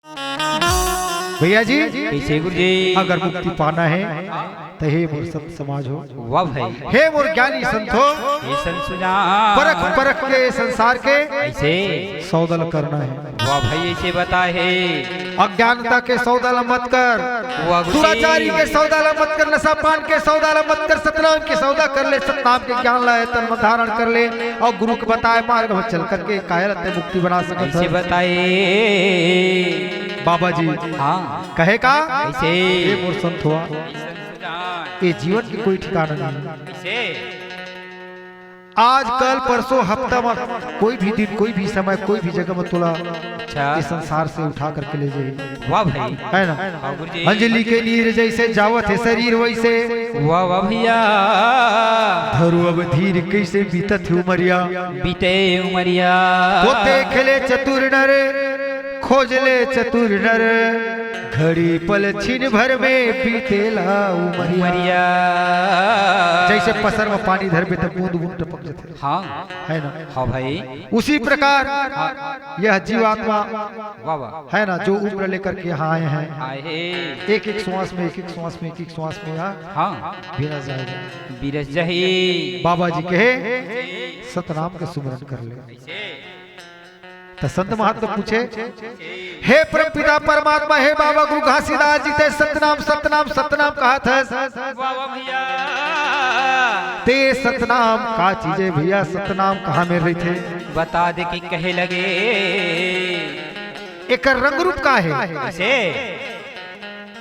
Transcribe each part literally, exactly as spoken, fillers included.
भैया जी, कैसे गुरुजी? अगर मुक्ति पाना है तो हे मोर संत समाज हो, वाह भाई। हे मोर ज्ञानी संत हो, हे संत सुजान। परख परख के संसार के ऐसे सौदा ल करना है। वाह भाई, ऐसे बता हे। अज्ञानता के सौदा ल मत कर, वाह गुरुजी। दुराचारी के सौदा ल मत कर, नशा पान के सौदा ल मत कर, सतनाम के सौदा कर ले, सतनाम के ज्ञान ला तन में धारण कर ले, अउ गुरु के बताए मार्ग में चल करके काया ल ते मुक्ति बना सकत ऐसे हस। बताए। बाबा जी हाँ। कहे का? ऐसे। ये मोर संत हुआ, ये जीवन के कोई ठिकाना नहीं। ऐसे। आज, कल, परसों, हफ्ता में, कोई भी दिन, कोई भी समय, कोई भी जगह में तोला अच्छा। ये संसार से उठा करके ले जाही। वाह भाई। है ना? हाँ गुरुजी। अंजलि के नीर जैसे जावत हे शरीर वैसे। वाह वाह भैया। धरु अब धीर कैसे बीतत हे उमरिया। बीते उमरिया। तो देख ले चतुर नर, खोज ले चतुर नर, घड़ी पल छिन भर में बीतेला उमरिया। उमरिया। जैसे पसर में पानी धरबे त बूंद बूंद टपक जथे। हाँ। है ना? हाँ भाई। उसी प्रकार हाँ। यह जीवात्मा वाह वाह। है ना, जो उम्र लेकर के यहाँ आए हैं, आए हे। एक एक श्वास में, एक एक श्वास में, एक एक श्वास में यहाँ हाँ। बिरस जाएगा। बिरस जाही। बाबा जी कहे, सतनाम के सुमरन कर ले। ऐसे। त संत महात्मा पूछे, हे परमपिता परमात्मा, हे बाबा गुरु घासीदास जी, ते सतनाम, सतनाम, सतनाम कहत हस। वाह, वाह भैया। ते सतनाम का चीज हे भैया? सतनाम कहाँ में रहिथे? बता दे कि कहे लगे। एकर रंग रूप का हे? ऐसे।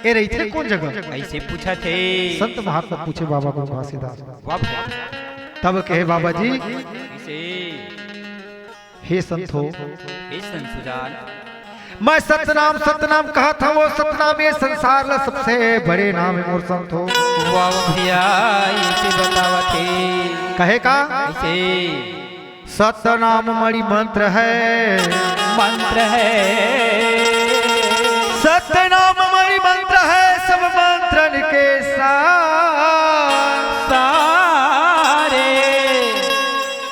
ए रहिथे कोन जगह? ऐसे पूछत हे। संत महात्मा पूछे बाबा गुरु घासीदास। वाह भैया। तब कहे बाबा जी, ऐसे। हे संत हो, हे संत सुजान। मैं सतनाम सतनाम कहत हंव, वो सतनाम ये संसार ला सबसे बड़े नाम हे मोर संत हो। वाह भैया, ऐसे बतावत हे। कहे का? ऐसे। सतनाम मणि मंत्र हे। मंत्र हे। सतनाम मणि मंत्र हे, सब मंत्रन के सार। सारे।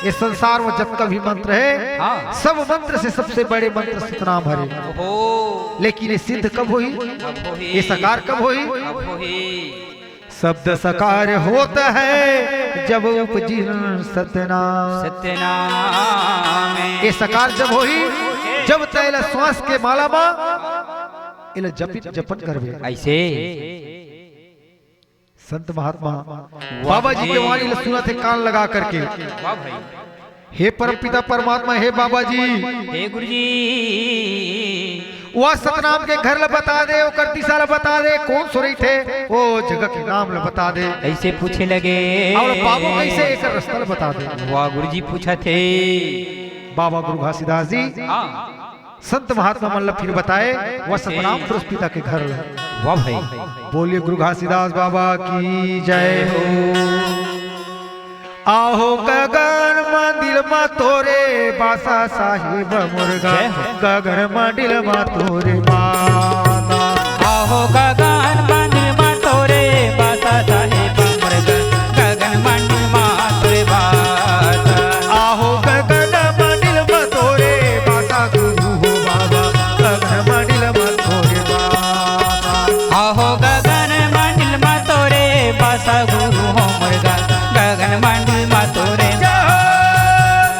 ये संसार में जतका भी मंत्र हे, हाँ। सब मंत्र से सबसे बड़े मंत्र सतनाम हरे। ओहो। लेकिन ये सिद्ध कब होही? कब होही? ये साकार कब होही? कब होही? शब्द साकार होत हे जब उपजिन सतनाम। सतनाम। ये साकार जब होही, जब तैला श्वास के माला मा एला जपित जपन करबे। ऐसे। संत महात्मा वाह बाबा जी के भाई। वाणी ल सुनत हे कान लगा करके। वाह भाई। हे परमपिता परमात्मा, हे बाबा जी, हे गुरु जी। वो सतनाम के घर ल बता दे, ओकर दिशा ल बता दे, कोन सो रहिथे, वो जगह के नाम ल बता दे। ऐसे पूछे लगे। अउ पाबो कैसे एकर रस्ता ल बता दे। वाह गुरु जी पूछत हे। बाबा गुरु घासीदास जी। हाँ। संत महात्मा मन ल फिर बताए, वो सतनाम पुरुष पिता के घर ल। वाह भाई। बोलिए गुरु घासीदास बाबा की जय हो। आहो गगन मंडिल मा तोरे बासा साहेब मुर्गा, जय हो। गगन मंडिल मा तोरे बासा। आहो गगन मंडिल मा तोरे बासा साहेब मुर्गा, गगन मंडिल मा तोरे बासा। आहो गगन मंडिल मा तोरे बासा गुरु हो बाबा, गगन मंडिल मा तोरे बासा। आहो गगन मंडिल मा तोरे बासा गुरु हो मुर्गा, गगन मंडिल मा तोरे। जय हो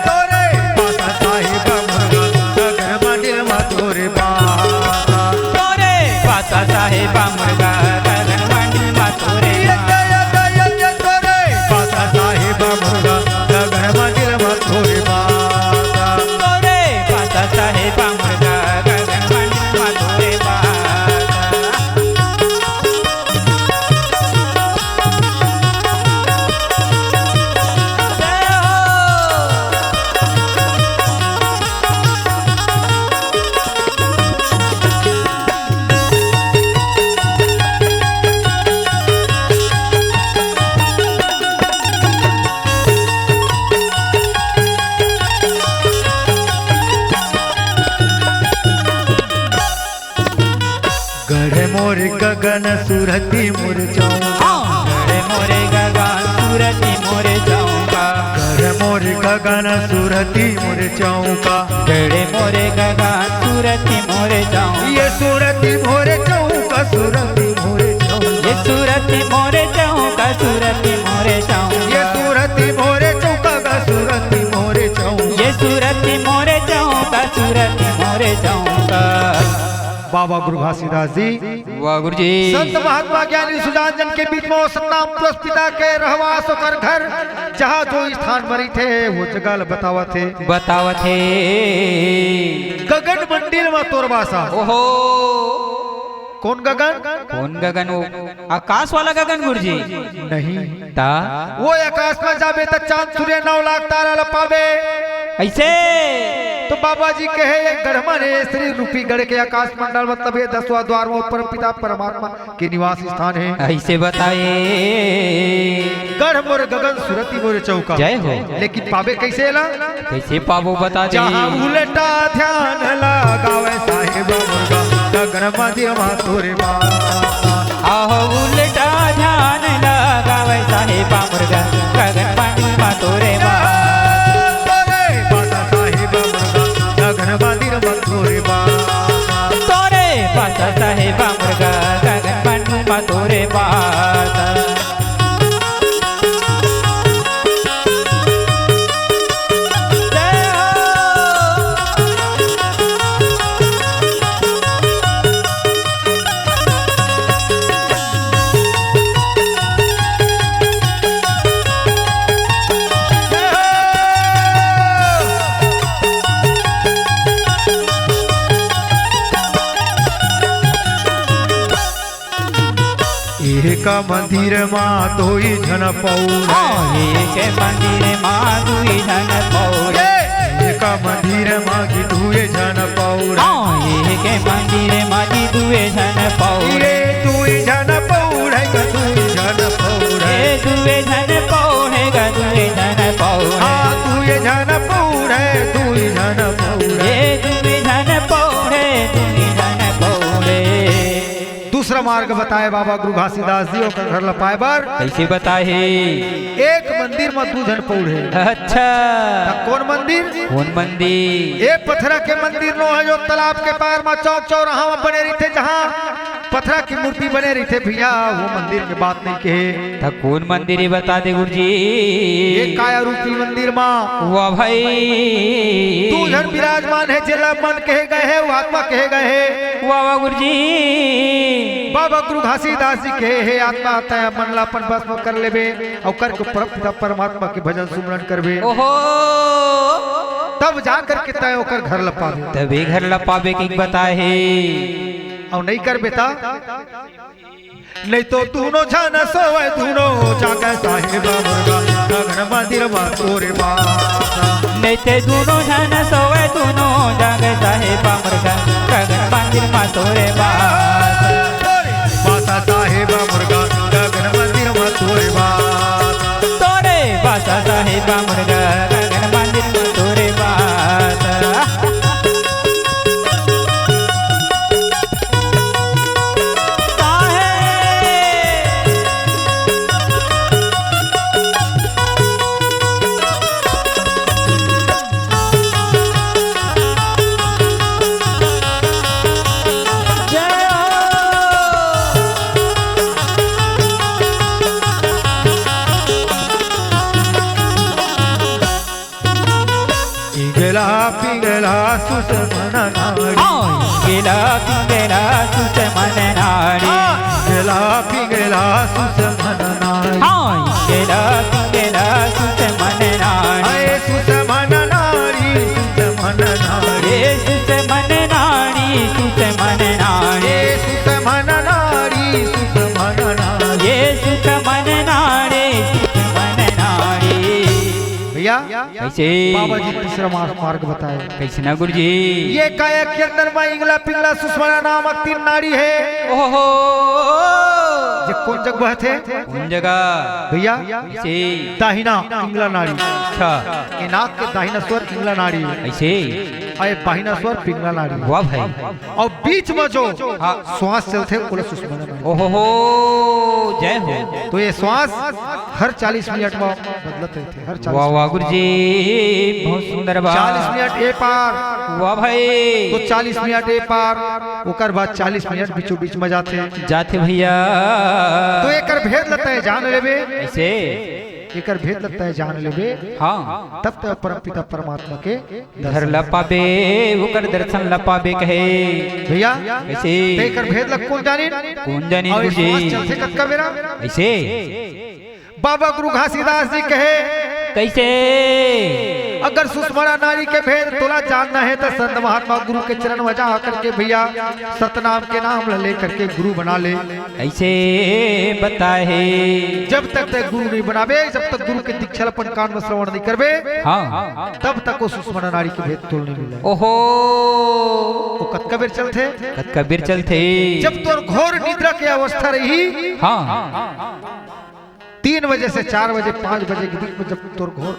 तोरे बासा साहेब मुर्गा, गगन मंडिल मा तोरे बासा। तोरे बासा साहेब मुर्गा, गगन मंडिल मा तोरे बासा। तोरे बासा साहेब मुर्गा, गगन मंडिल मा तोरे बासा। तोरे बासा साहेब मुर्गा, गगन मंडिल मा तोरे बासा। गढ़ मोर गगन सुरती मोर चौका। हाँ। गढ़ मोर गगन सुरती मोर चौका। गढ़ मोरे गगन सुरती मोरे चौका। गड़े मोरे गगन सुरती मोरे चौका। ये सुरती मोरे चौका, सुरती मोरे चौका। ये सुरती मोरे चौका, सुरती मोरे चौका। ये सुरती मोरे चौका गा, सुरती मोरे चौका। ये सुरती मोरे चौका, सुरती मोरे चौका। बाबा गुरु घासीदास जी, वाह गुरुजी। संत महात्मा ज्ञानी सुजान जन के बीच में वो सतनाम पुरस पिता के रहवास ओकर घर, जहाँ जो स्थान मरी थे, वो जगह ल बतावत हे। बतावत हे। गगन मंदिर में तोर बासा। ओहो। कौन गगन? कौन गगन? वो आकाश वाला गगन गुरुजी? नहीं। ता? वो आकाश में जाबे त चांद सूर्य नौ लाख तारा ल पाबे। ऐसे? तो बाबा जी कहे, एक गढ़ माने शरीर रूपी गढ़ के आकाश मंडल, मतलब ये दसवां द्वार में परम पिता परमात्मा के निवास स्थान है। ऐसे बताए। गढ़ मोर गगन सुरती मोर चौका। जय हो। लेकिन पाबे कैसे ला? कैसे पाबो बता दे। जहाँ उल्टा ध्यान लगावे साहेब मुर्गा, गगन मंदिर मा तोरे बा। आहो उल्टा ध्यान लगावे साहेब मुर्गा, गगन मंदिर मा तोरे बा। तोरे बा साहेब मुर्गा, गगन मंदिर मा तोरे बा। तोरे बा साहेब मुर्गा, गगन मंदिर मा तोरे बा। एक मंदिर मा दुई झन पौर। हाँ, एक मंदिर मा दुई झन पौर। एक मंदिर मा की दुई झन पौर। हाँ, एक मंदिर मा की दुई झन पौर। ये दुई झन पौर है ग दुई झन पौर है। ये दुई झन पौर है ग दुई झन पौर है। हाँ, दुई झन पौर है, दुई झन पौर है। ये दुई झन पौर है, दुई झन पौर है। दूसरा मार्ग बताए बाबा गुरु घासीदास जी ओकर घर ल पाए बर। कैसे बताए हे? एक मंदिर म दू झन पौर हे। अच्छा। त कौन मंदिर? कौन मंदिर? ए पथरा के मंदिर नो हे, जो तालाब के पार म चौक चौराहा म बने रहिथे, जहाँ पथरा के मूर्ति बने रहिथे भैया, वो मंदिर के बात नहीं कहे। त कौन मंदिर हे बता दे गुरुजी। ये काया रूपी मंदिर मा वाह भाई। दू झन विराजमान हे, जेला मन कहे गए हे, वो आत्मा कहे गए हे। वाह वाह गुरुजी। बाबा गुरु घासीदास जी कहे, हे आत्मा, तै मन ला अपन बस में कर लेबे, अउ करके परम पिता परमात्मा के भजन सुमरन करबे। ओहो। तब जा करके तै ओकर घर ल पाबे। तबे घर ल पाबे के बताए हे। अउ नहीं करबे त नहीं तो दूनो झन सोवे, दूनो जागे साहेब मुर्गा, गगन मंदिर मा तोरे बा। नहीं ते दूनो झन सोवे, दूनो जागे साहेब मुर्गा, गगन मंदिर मा तोरे बा। बासा साहेब मुर्गा, गगन मंदिर मा तोरे बा। तोरे बासा साहेब मुर्गा, गगन मंदिर मा तोरे बा। इंगला पिंगला सुसमन नाड़ी। हाँ, इंगला पिंगला सुसमन नाड़ी। हाँ, इंगला पिंगला सुसमन नाड़ी। हाँ, इंगला पिंगला सुसमन नाड़ी। हाय सुसमन नाड़ी, सुसमन नाड़ी। ए सुसमन नाड़ी, सुसमन नाड़ी। ए सुसमन नाड़ी, सुसमन नाड़ी। ए सुसमन नाड़ी, सुसमन नाड़ी। भैया, कैसे? बाबा जी तीसरा मार्ग, मार्ग बताए। कैसे ना गुरुजी? ये काया के अंदर मा इंगला पिंगला सुसमना नामक तीन नाड़ी हे। ओहो। जे कौन जगह बहथे? कौन जगह? भैया, कैसे? दाहिना इंगला नाड़ी। अच्छा। ये नाक के दाहिना स्वर इंगला नाड़ी हे। ऐसे? ए बाहिना स्वर पिंगला नाड़ी। वाह भाई। अउ बीच म जो हाँ। श्वास चलथे, ओला सुषुम्ना नाड़ी। ओहो हो, जय हो। तो ये श्वास हर चालीस मिनट म बदलत रहिथे, हर चालीस वाह, वाह, गुरुजी, बहुत सुंदर बात। चालीस मिनट ए पार। वाह भाई। तो चालीस मिनट ए पार, ओकर बाद चालीस मिनट बीचों बीच म जाथे। जाथे भैया। तो एकर भेद ल तैं जान लेबे। ऐसे? एकर भेद ल तैं जान लेबे। हाँ। तब तैं परमपिता परमात्मा के घर ला पाबे, ओकर दर्शन ला पाबे कहे। भैया, कैसे? तैं एकर भेद ला कोन जानिन? कोन जानिन अउ गुरुजी? श्वास चलथे कतका बेरा? ऐसे? बाबा गुरु घासीदास जी कहे, कैसे? अगर सुषुम्ना नाड़ी के भेद तोला जानना हे, त संत महात्मा गुरु के चरण म जा करके भैया, सतनाम के नाम ला लेकर के गुरु बना ले। ऐसे बताए हे। जब तक तैं गुरु नहीं बनाबे, जब तक गुरु के दीक्षा ल अपन कान म श्रवण नहीं करबे, हाँ। तब तक वो सुषुम्ना नाड़ी के भेद तोल नहीं मिले। ओहो। वो कतका बेर चलथे? कतका बेर चलथे? जब तोर घोर निद्रा के अवस्था रही, हाँ। तीन बजे से चार बजे, पाँच बजे के बीच म जब तोर घोर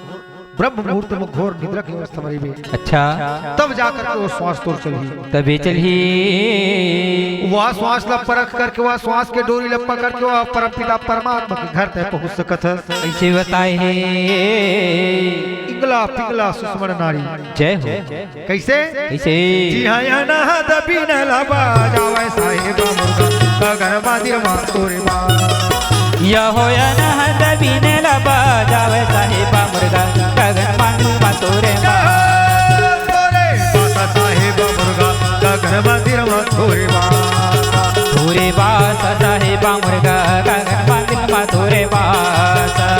ब्रह्म मुहूर्त म घोर निद्रा के अवस्था म रहिबे, अच्छा। तब जाकर के वो श्वास तोर चलही। तबे चलही। वह श्वास ला परख करके, वह श्वास के डोरी ला पकड़ के, वह परमपिता परमात्मा के घर तक पहुँच सकत हस। ऐसे बताए हे। पिंगला पिंगला सुषुम्ना नाड़ी। जय हो। कैसे? कैसे? जी हाँ, या ना दबी न लबा जावे साहेबा मुर्गा, गगन मंदिर मा तोरे बा। या हो या ना दबी न लबा जावे साहेबा मुर्गा, गगन मंदिर मा तोरे बा। तोरे बासा साहेबा मुर्गा, गगन मंदिर मा तोरे बा। तोरे बासा साहेबा मुर्गा, गगन मंदिर मा तोरे बासा।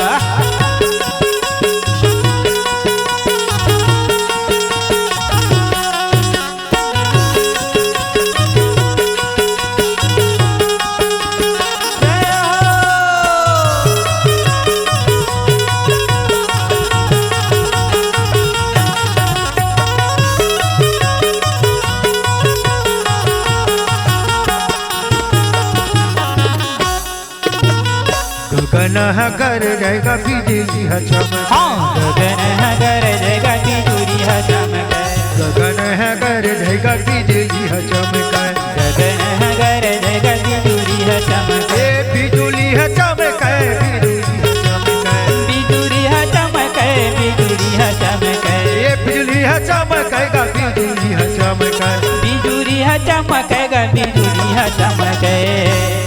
गगन ह गरजय गा बिजुरी ह चमकय। हाँ। गगन ह गरजय गा बिजुरी ह चमकय। गगन ह गरजय गा बिजुरी ह चमकय। गगन ह गरजय गा बिजुरी ह चमकय। ए बिजुरी ह चमकय, बिजुरी ह चमकय। बिजुरी ह चमकय, बिजुरी ह चमकय। ए बिजुरी ह चमकय गा बिजुरी ह चमकय। बिजुरी ह चमकय गा बिजुरी ह चमकय।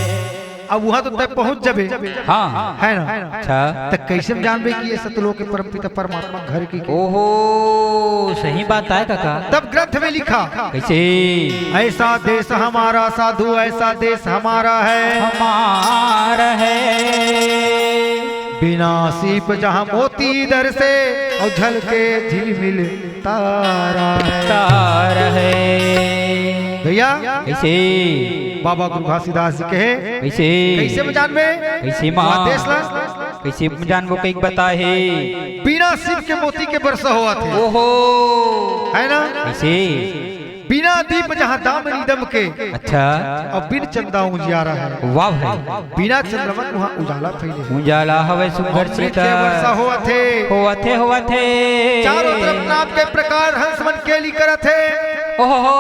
अब वहां तो तक पहुंच जाबे। हाँ। है ना? अच्छा। त कैसे हम जानबे कि ये सतलोक के परमपिता परमात्मा घर की, की? ओहो, सही बात आय काका। तब ग्रंथ में लिखा। कैसे? ऐसा देश हमारा साधु, ऐसा देश हमारा है। हमारा है। बिना सीप जहाँ मोती दर से, और झलके झिलमिल तारा है। तारा है। भैया, कैसे? बाबा गुरु घासीदास जी कहे, कैसे? कैसे म जानबे? कैसे मा? देश ला? कैसे म जानबो, कइक बताए हे। बिना सीप के मोती के बरसा होवत हे। ओहो। है ना? कैसे? बिना दीप जहाँ दामिनी दमके। अच्छा। अउ बिन चंदा उजियारा है। वाह भाई। बिना चंद्रमा के वहाँ उजाला फैले हे। उजाला हवे सुघर अमृत सीता। के वर्षा होवत हे। होवत हे, होवत हे। चारों तरफ नाम के प्रकार हंस मन केली करत हे। ओहो।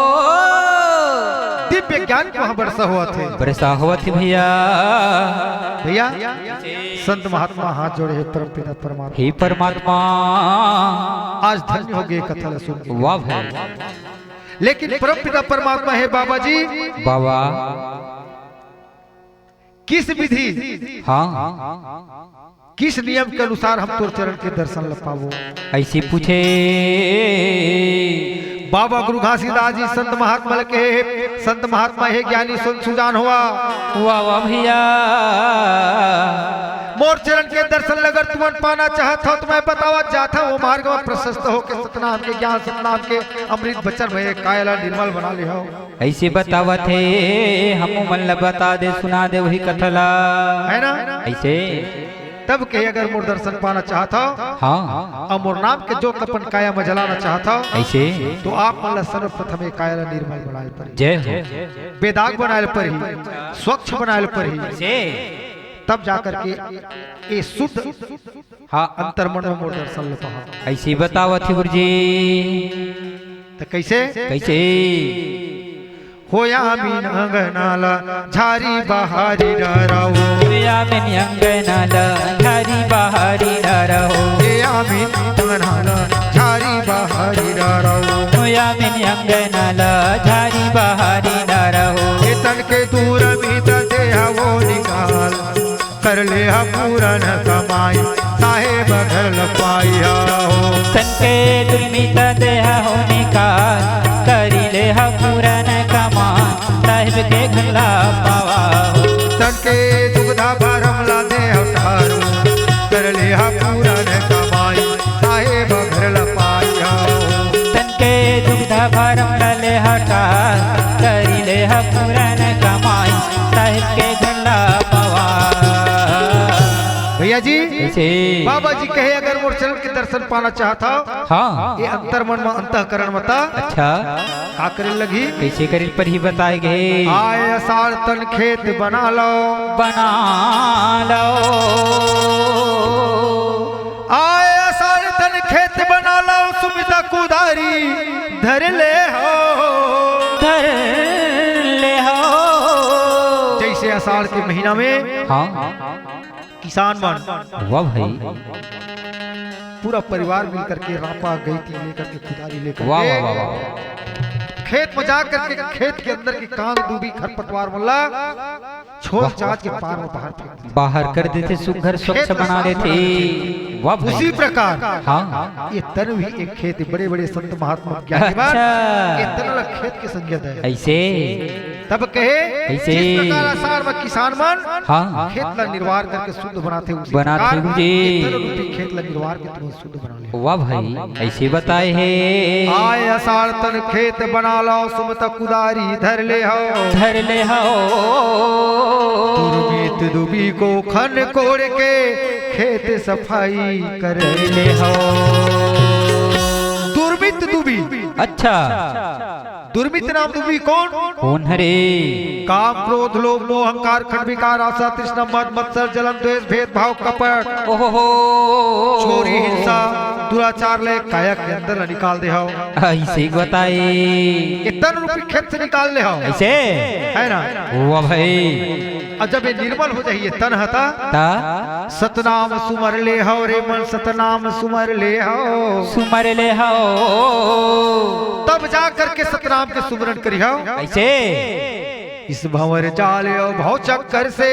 दिव्य ज्ञान के वहाँ वर्षा होवत हे। वर्षा होवत हे भैया। भैया, संत महात्मा हाथ जोड़े हे परम पिता परमात्मा। हे परमात्मा। आज धन्य हो गे कथा ला सुन के। वाह भाई। लेकिन परम पिता परमात्मा हे बाबा जी। बाबा। किस विधि, हाँ। किस नियम के अनुसार हम तोर चरण के दर्शन ल पाबो? ऐसे पूछे। बाबा गुरु घासीदास जी संत महात्मा ल कहे, संत महात्मा हे ज्ञानी सुन सुजान होवा। वाह, वाह भैया। मोर चरण के दर्शन ल अगर तुमन पाना चाहत हो त मैं बतावत जात हूँ, वो मार्ग म प्रशस्त होके सतनाम के ज्ञान, सतनाम के अमृत वचन म काया ल निर्मल बना ले हो। ऐसे बतावत हे, हमू मन ल बता दे, सुना दे वही कथा ला। है ना? ऐसे। तब कहे, अगर मोर दर्शन पाना चाहत हो, हाँ। अउ मोर नाम के जोत अपन काया म जलाना चाहत हो, ऐसे। तो आप मन ल सर्वप्रथम ये काया ल निर्मल बनाए ल पड़ही। जय हो। बेदाग बनाए ल पड़ही, स्वच्छ बनाए ल पड़ही। ऐसे। तब जाकर के ये शुद्ध हाँ। अंतर्मन म मोर दर्शन ल पाहा। ऐसे बतावत हे गुरुजी। त कइसे? कइसे? हो यामिन अंगना ला झारी बहारी डरव। हो यामिन अंगना ला झारी बहारी डरव। हे यामिन अंगना ला झारी बहारी डरव। हो यामिन अंगना ला झारी बहारी डरव। ए तन के दूर मीत देहा वो निकाल। कर ले हा पूरन कमाई, साहेब घर ल पाई हा हो। तन के दुर्मित देहा हो निकाल, करी ले हा पूरन कमाई, साहेब के घर ला पावा हो। तन के दुग्धा भरम ला देहा तारू, कर ले हा पूरन कमाई, साहेब घर ल पाई हा हो। तन के दुग्धा भरम ला ले हटा, करी ले हा पूरन कमाई, साहेब के घर ला पावा। भैया जी, कइसे? बाबा जी कहे, अगर मोर चरण के दर्शन पाना चाहत हव, हाँ। ये अंतर मन म, अंतःकरण म त अच्छा। का करे लगही? कइसे करे परही बताए गे? आय असाढ़ तन खेत बना लव। बना लव। आय असाढ़ तन खेत बना लव, सुमिता कुदारी धर ले हव। धर ले हव। जइसे असाढ़ के महीना में हाँ। किसान मन वाह भाई। पूरा परिवार मिल करके रापा गइती लेकर के, कुदारी लेकर वाह, के वाह, वाह, वाह। खेत में जा करके खेत के अंदर के कांद दूबी खरपतवार मन ला छोल वाह। चाच के पार में बाहर फेंक देथे। बाहर कर देथे, सुघर स्वच्छ खेत बना साफ देथे। बना देथे। वाह भाई। उसी प्रकार हाँ। ये तन भी एक खेत, बड़े-बड़े संत महात्मा ज्ञानी मन अच्छा। ये तन ला खेत के संज्ञा दे। अइसे? तब कहे, कइसे? जिस प्रकार असाढ़ म किसान मन हाँ। खेत ला निर्वार करके शुद्ध बनाथे, उसी बनाथे प्रकार जी। ये तन रूपी खेत ला निर्वार के तुरंत शुद्ध बना ले। वाह भाई, अइसे बताए हे। आय असाढ़ तन खेत बना लव, सुमिता कुदारी धर ले हव। धर ले हव। दुर्मित दुबी को खन कोड़ के खेत सफाई कर ले हव। दुर्मित दुबी। अच्छा। दुर्मित नाम दुबी कोन? कोन हरे? काम, क्रोध, लोभ, मोह, अहंकार, खंड विकार, आशा, तृष्णा, मद, मत्सर, जलन, द्वेष, भेदभाव, कपट, ओहो हो। चोरी, हिंसा, दुराचार ले काया के अंदर ल निकाल दे हव। अइसे बताए। ये तन रूपी खेत से निकाल ले हव। अइसे? है ना? वाह भाई। अउ जब ये निर्मल हो जाही ये तन ह त? त? सतनाम सुमर ले हव रे मन, सतनाम सुमर ले हव। सुमर ले हव। तब जा करके सतनाम के सुमरन करिहव। अइसे? इस भंवर जाल अउ भव चक्कर से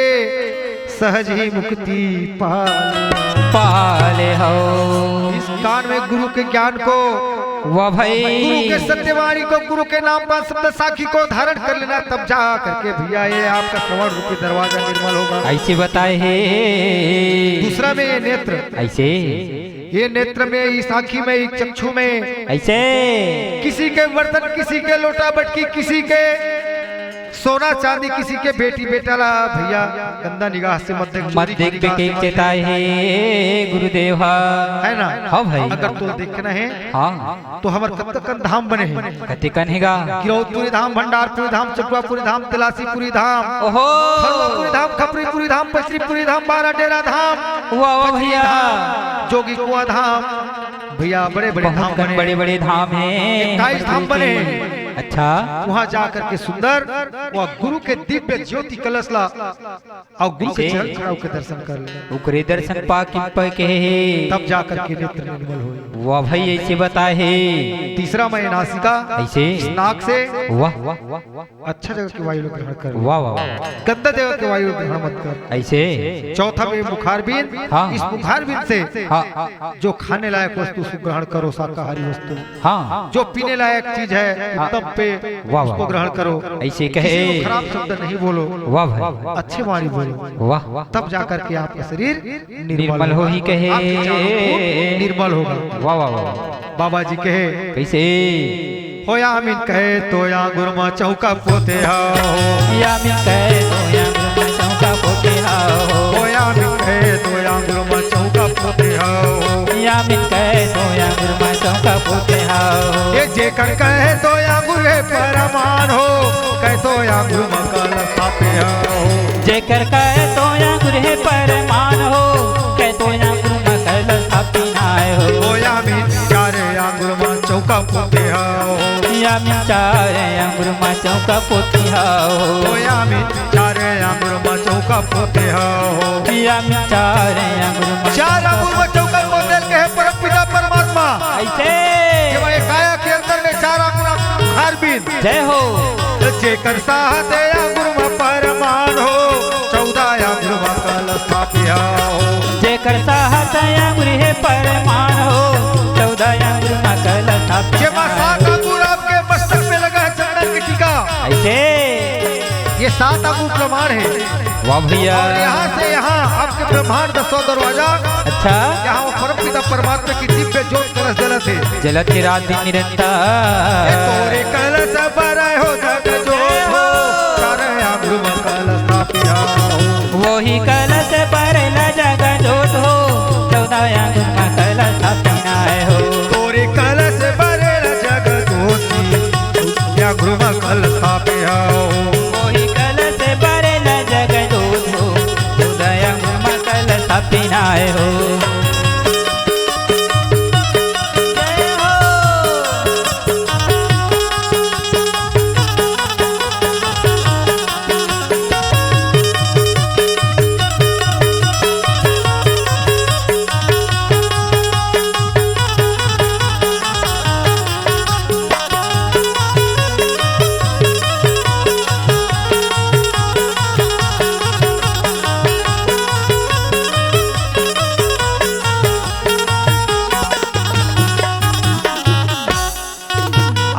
सहज ही मुक्ति पा ले। पा ले हव। इस कान में गुरु के ज्ञान को वाह भाई। गुरु के सत्यवाणी को, गुरु के नाम पान शब्द साखी को धारण कर लेना, तब जा करके भैया ये आपका श्रवण रूपी दरवाजा निर्मल होगा। अइसे बताए हे। दूसरा में ये नेत्र। अइसे? ये नेत्र में, इस आँखी में, इस चक्षु में। अइसे? किसी के बर्तन, किसी के लोटा बटकी, किसी के सोना चांदी, किसी के बेटी बेटा ला भैया गंदा निगाह से मत देख, मत चोरी की देख निगाह से बेटे मत देख। चेताए हे गुरुदेव हा। है ना? हाँ भाई। अगर तो देखना है हाँ। तो हमर कतकन धाम बने हे। कतेकन हे गा? गिरौदपुरी धाम, भंडारपुरी धाम, चटुआपुरी धाम, तिलासीपुरी धाम, ओहो। खड़ुआपुरी धाम, खपरीपुरी धाम, पचरीपुरी धाम, बाराडेरा धाम, वाह, वाह भैया। धाम, जोगी कुआं धाम, भैया बड़े बड़े धाम बहुत बने। बड़े बड़े धाम हे। इक्कीस धाम बने। अच्छा। वहाँ जा करके सुंदर वह गुरु के दिव्य ज्योति कलश ला अउ गुरु के अइसे? चरण खड़ा होके दर्शन कर ले। ओकरे दर्शन पा किम पा के हे। तब जा करके नेत्र निर्मल होए। वाह भाई, अइसे बताए हे। तीसरा में नासिका, अइसे? इस नाक से वाह, वाह, वाह, वाह। अच्छा जगह के वायु ग्रहण कर। वाह, वाह, वाह। गंदा जगह के वायु ग्रहण मत कर। अइसे? चौथा में मुखारबिंद, हाँ। इस मुखारबिंद से हाँ। जो खाने लायक वस्तु उसको ग्रहण करो, शाकाहारी वस्तु। हाँ। जो पीने लायक चीज है, हाँ। उत्तम पेय, वाह, वाह, उसको वाह। ग्रहण करो। अइसे कहे। किसी को खराब शब्द नहीं बोलो। वाह भाई। अच्छे वाणी बोलो। वाह। तब जा करके आपका शरीर निर्मल निर्मल होगा। होही कहे। आपके चारों ओर निर्मल होगा। वाह, वाह, वाह। बाबा जी कहे। कइसे? हो यामिन कहे तो आंगुर म चौका पोते हव। यामिन कहे तो आंगुर म चौका पोते हव। हो यामिन कहे तो आंगुर म चौका पोते हव। यामिन कहे तो आंगुर म चौका पोते हव। ए जेकर कहे तो आंगुर हे परमान हो, कहे तो आंगुर म कलश स्थापे हव। जेकर कहे तो आंगुर हे परमान हो, कहे तो आंगुर म कलश स्थापे नाय हो। हो यामिन चार आंगुर म चौका पोते हव। यामिन चार अंगुर मा चौका पोते हव। ओ यामिन चार अंगुर मा चौका पोते हव। यामिन चार अंगुर मा चार अंगुर मा चौका पोते ल कहे परम पिता परमात्मा। अइसे। जेमा एकाया के अंदर में चार अंगुर खार बीन। जय हो। त जेकर सात अंगुर मा परमाण हो, चौदह अंगुर मा कलश स्थापित हो। जेकर सात अंगुर हे परमाण हो, चौदह अंगुर मा कलश स्थापित जेमा हो। सात अंगुर आपके मस्तक में लगा है चंदन की टीका। अइसे। ये सात अंगुर प्रमाण है। वाह भैया। और यहाँ से यहाँ आपके ब्रह्मांड दसवाँ दरवाजा। अच्छा। यहाँ वो परम पिता परमात्मा की दिव्य ज्योत कलश जलत हे। जलत हे रात दिन निरंतर। ए तोरे कलश बरय हो जग जोत हो, चार अंगुर मा कलश स्थापित हो। वही कलश बरय ला जग जोत हो, चौदह अंगुर मा कलश स्थापित हो। तोरे कलश बरय ला जग जोत, अंगुर मा कलश स्थापित हो। वही कलश बरय ला जग जोत हो, चौदह अंगुर मा कलश स्थापित हो।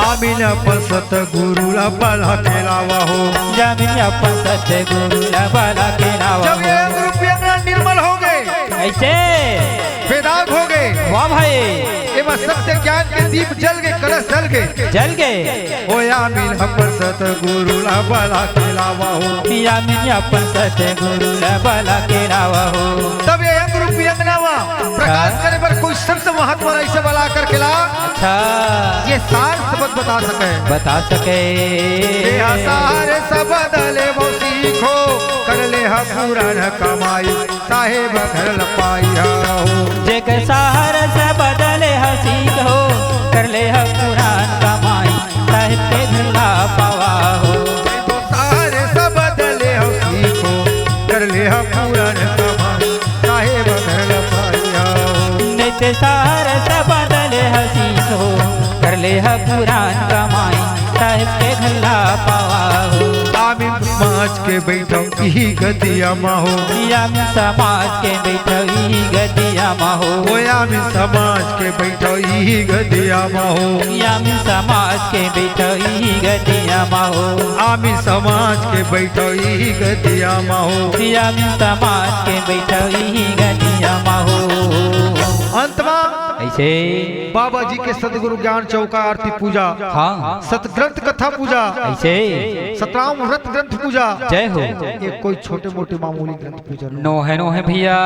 आमिन अपन सतगुरु ला बला के लावा हो। आमिन अपन सतगुरु ला बला के लावा हो। जब ये अंगुर अंगना निर्मल हो गे, अइसे। बेदाग हो गे। वाह भाई। एमा सत्य ज्ञान के दीप जल गे, कलश जल गे। जल गे। ओ आमिन अपन सतगुरु ला बला के लावा हो। आमिन अपन सतगुरु ला बला के लावा हो। तब ये अंगुर अंगना मा प्रकाश करे बर कोई संत महात्मा ला अइसे बला करके ला। अच्छा। ये सार शब्द बता सके। बता सके। ये सार शब्द ले वो सीखो, कर ले हा पुरान कमाई, साहेब घर ल पाई हा हो। जेकर सार शब्द ले हा सीखो, कर ले हा पुरान कमाई, साहेब के घर ला पावा हो। सार शब्द ले हा सीखो, कर ले हा पुरान कमाई, साहेब घर ल पाई हा हो। नइ ते सार शब्द ले हा सीखो, कर ले हा पुरान कमाई, साहेब के घर ला पावा हो। आमिन समाज के बइठव इही गदिया मा हो। आमिन समाज के बइठव इही गदिया मा हो। ओ आमिन समाज के बइठव इही गदिया मा हो। आमिन समाज के बइठव इही गदिया मा हो। आमिन समाज के बइठव इही गदिया मा हो। आमिन समाज के बइठव इही गदिया मा हो। अंत मा अइसे। बाबा जी के सतगुरु ज्ञान चौका आरती पूजा, हाँ। सतग्रंथ कथा पूजा, अइसे। सतनाम व्रत ग्रंथ पूजा। जय हो। ये कोई छोटे मोटे मामूली ग्रंथ पूजा नोहे। नोहे, नोहे भैया।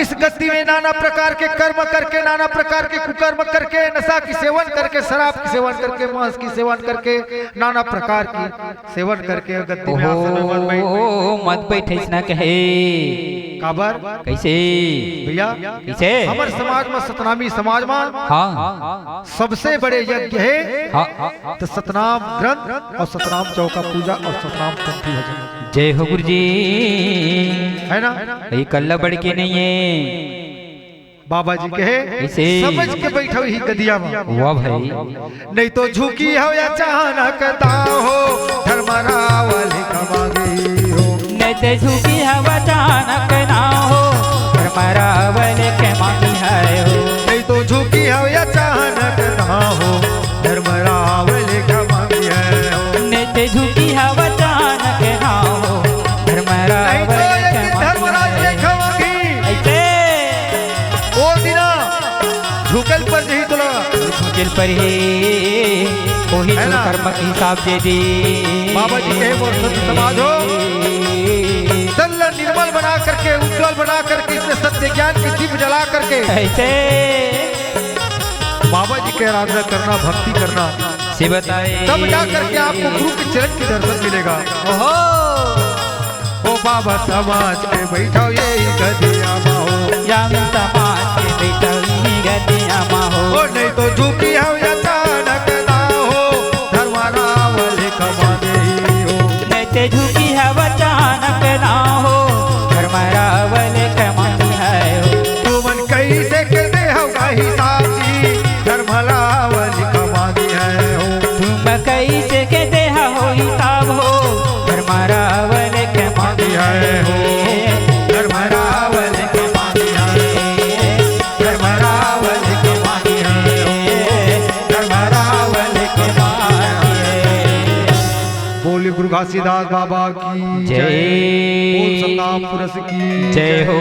इस गति में नाना प्रकार के कर्म करके, नाना प्रकार के कुकर्म करके, नशा की सेवन करके, शराब की सेवन करके, मांस की सेवन करके, नाना प्रकार की सेवन करके गद्दी में आसन में मत बैठ। ओहो, मत बैठ अइसना कहे। काबर? कइसे? भैया, कइसे? हमर समाज म, सतनामी समाज म हाँ। सबसे बड़े यज्ञ हे हाँ। त सतनाम ग्रंथ अउ सतनाम चौका पूजा अउ सतनाम पंथी भजन। जय हो गुरुजी। हे ना? ये कल्ला बढ़ के नइ हे। बाबा जी कहे, कइसे? समझ के बइठव इही गदिया म। वाह भाई। नइ तो झुकी हव अचानक दाव हो, धर्म रावल कमा गई हो। नइ तो झुकी हव अचानक दाव हो, धर्म रावल कमा गई हो। नइ तो झुकी हव अचानक दाव हो, धर्म रावल कमा गई हो। नइ तो झुकी हव अचानक दाव हो, धर्म रावल कमा गई हो। अइसे। ओ दिना झुकल पर जही तोला। झुकल पर ही कोही है ना? कर्म के हिसाब दे दी। बाबा जी कहे, मोर सत समाज हो, तन ला निर्मल बना करके, उज्जवल बना करके, इसमें सत्य ज्ञान की दीप जला करके अइसे। बाबा जी की आराधना करना, भक्ति करना, से बताए। तब जा करके आपको गुरु के चरण की दर्शन मिलेगा। ओहो। ओ बाबा समाज के बइठव इही गदिया मा हो। आमिन समाज के बइठव इही गदिया मा हो। ओ नइ तो झुकी हव अचानक दाव तब हो धर्म रावल के मांगी है हो, धर्म रावल के मांगी है, धर्म रावल के मांगी है, धर्म रावल के मांगी है। बोले गुरु घासीदास बाबा की जय। बोल सतनाम पुरुष की जय हो।